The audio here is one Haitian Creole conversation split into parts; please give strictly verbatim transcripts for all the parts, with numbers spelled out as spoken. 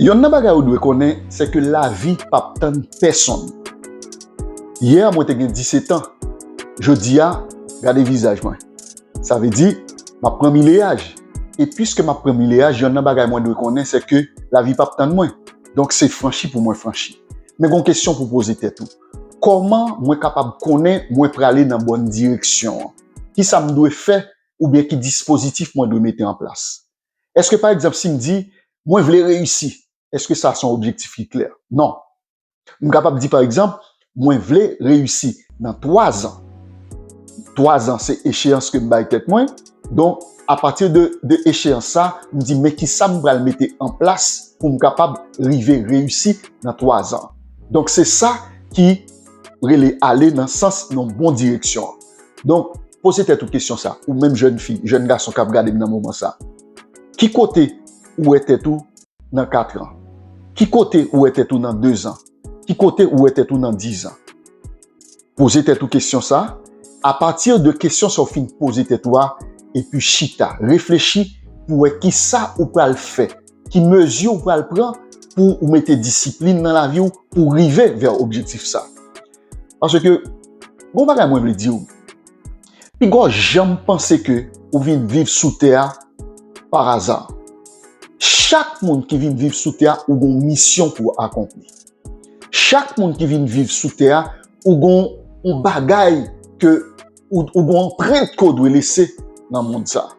Yonn nan bagay ou dwe konnen, se ke lavi p ap tann pèsonn. Yè, mwen te gen disèt an. Jodi a, gade vizaj mwen. Sa vle di, m ap pran mileyaj. E piske m ap pran mileyaj, yonn nan bagay mwen dwe konnen, se ke lavi p ap tann mwen. Donk, se franchi pou mwen franchi. Men gon kesyon pou poze tèt ou. Kòman mwen kapab konnen mwen prale nan bòn direksyon an? Kisa m dwe fè oubyen ki dispozitif mwen dwe mete an plas? Èske, pa egzanp, si m di, mwen vle reyisi, èske sa se yon objektif ki klè? Non. M kapab di, pa egzanp, mwen vle reyisi nan twa zan. Twa zan, se echeyans ke m bay tèt mwen. Donk, apati de, de echeyans sa, m di, men kisa m pral mete an plas pou m kapab rive reyisi nan twa zan. Donk, se sa ki rele ale nan sans nan bon direksyon. Donk, poze tèt ou kesyon sa, ou menm jèn fi, jèn gason k ap gade m nan moman sa. Ki kote ou wè tèt ou nan kat an? Ki kote ou wè tèt ou nan de zan? Ki kote ou wè tèt ou nan diz an? Poze tèt ou kesyon sa. Apati de kesyon sa w fin poze tèt ou a, epi chita, reflechi pou wè kisa ou pral fè, ki mezi ou pral pran pou ou mete disiplin nan lavi w pou rive vè objektif sa. Paske, gon bagay mwen vle di w, piga w janm panse ke ou vin viv sou tè a pa aza. Chak moun ki vin viv sou tè a, ou gon misyon pou akonpli. Chak moun ki vin viv sou tè a, ou gon yon bagay ke ou, ou gon anprent ke w dwe lese nan mond sa.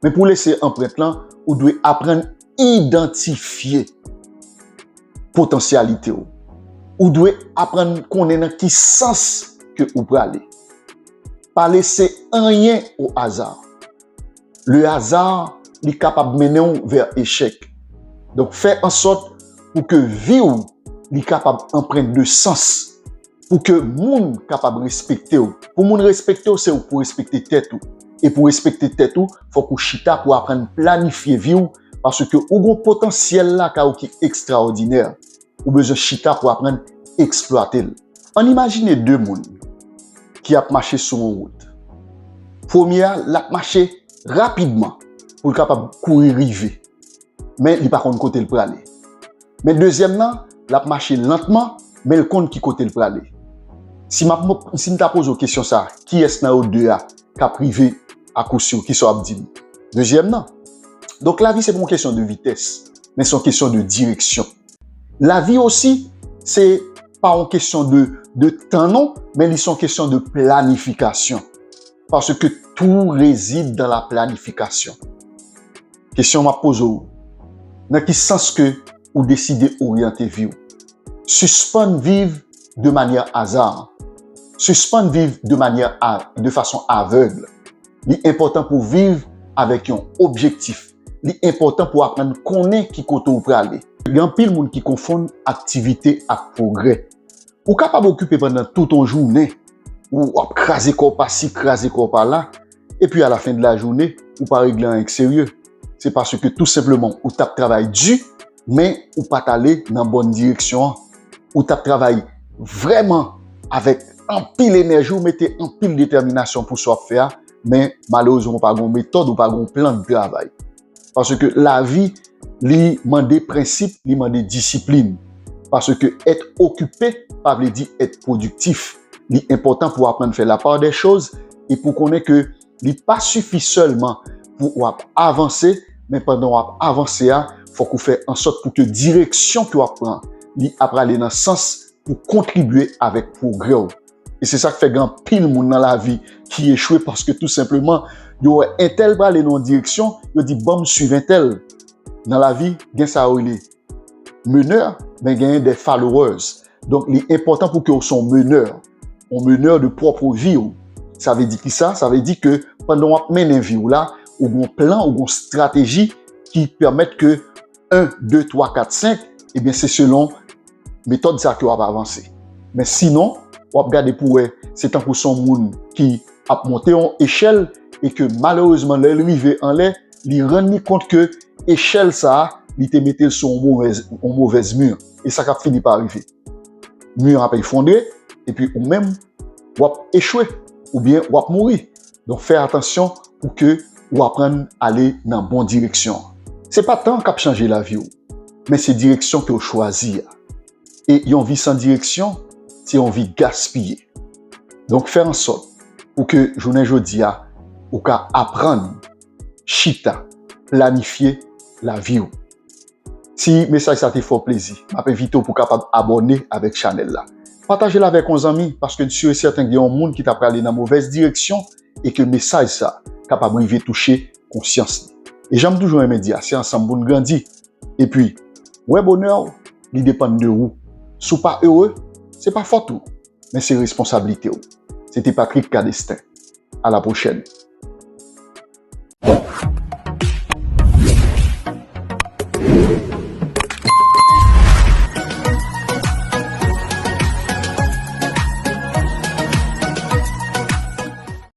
Men pou w lese anprent lan, ou dwe aprann idantifye potansyalite w. Ou dwe aprann konnen nan ki sans ke ou prale. Pa lese anyen o aza. Le hasard, li kapab mennen w vè echèk. Donk, fè an sòt pou ke vi w, li kapab anprent de sans. Pou ke moun kapab respekte w. Pou moun respekte w, se ou k pou respekte tèt ou. E pou respekte tèt ou, fòk ou chita pou aprann planifye vi w, paske ou gon potansyèl lakay ou ki ekstraòdinè. Ou bezwen chita pou aprann eksplwate l. Ann imajine de moun ki ap mache sou yon wout. Premye a, l ap mache rapidman pou l kapab kouri rive. Men li pa konn kote l prale. Men dezyèm nan, l ap mache lantman, men l konn ki kote l prale. Si m ap, si m ta poze w kesyon sa, kiyès nan yo de a k ap rive akousou, kisa w ap di m? Dezyèm nan. Donk, lavi se pa yon kesyon de vitès, men se yon kesyon de direksyon. Lavi osi, se pa yon kesyon de, de tan non, men li se yon kesyon de planifikasyon. Paske tout réside dans la planification. Kesyon m ap poze w, nan ki sans ke ou deside oryante vi w? Sispann viv de manyè aza. Sispann viv de manyè a, de fason avèg. Li enpòtan pou w viv avèk yon objektif. Li enpòtan pou w aprann konnen ki kote w prale. Gen anpil moun ki konfonn aktivite ak pwogrè. Ou kapab okipe pandan tout yon jounen, ou ap kraze kò w pa si, kraze kò w pa la, epi a la fen de la jounen, ou pa regle anyen k serye. Se paske tou senpleman, ou t ap travay di, men ou pa t ale nan bòn direksyon an. Ou t ap travay vrèman avèk anpil enèji, ou mete anpil detèminasyon pou sa w ap fè a, men malerezman, ou pa gen yon metòd, ou pa gen yon plan de travay. Paske lavi, li mande prensip, li mande disiplin. Paske èt okipe pa vle di èt pwodiktif. Li enpòtan pou w aprann fè la part des choses e pou w konnen ke li pa sifi sèlman pou w ap avanse, men pandan w ap avanse a, fòk ou fè ansòt pou ke direksyon ke w ap pran, li ap prale nan sans pou kontribye avèk pwogrè w. E se sa k fè gen anpil moun nan lavi ki echwe paske tou senpleman, yo wè entèl prale nan yon direksyon, yo di, "Ban m swiv entèl." Nan lavi, gen sa yo rele menè, men genyen de followers. Donk, li enpòtan pou ke w se yon menè, yon menè de pwòp vi w. Sa vle di kisa? Sa vle di ke pandan w ap mennen vi w la, ou gon plan, ou gon estrateji ki pèmèt ke en, de, twa, kat, senk, ebyen, se selon metòd sa ke w ap avanse. Men sinon, w ap gade pou wè, se tankou se yon moun ki ap monte yon echèl e ke malerezman, lè l rive anlè, li rann li kont ke echèl sa a, li te mete l sou yon movèz, yon movèz mi. E sa k ap fini pa rive. Mi an ap efondre, epi ou menm, w ap echwe, oubyen w ap mouri. Donk, fè atansyon pou ke ou aprann ale nan bon direksyon. Se pa tan k ap chanje lavi w. men se direksyon ke w chwazi a. E yon vi san direksyon, se yon vi gaspiye. Donk, fè ansòt pou ke jounen jodi a, ou ka aprann chita, planifye lavi w. Si mesaj sa te fè w plezi, m ap envite w pou w kapab abòne avèk chanèl la. Pataje l avèk yon zanmi, paske m si e sèten gen yon moun ki ta prale nan movèz direksyon e ke mesaj sa kapab rive touche konsyans li. E jan m toujou renmen di a, se ansanm pou n grandi. Epi, wè bonè w, li depann de ou. Si w pa ere, se pa fòt ou, men se responsablite w. Se te Patrick Cadestin. A la pwochèn.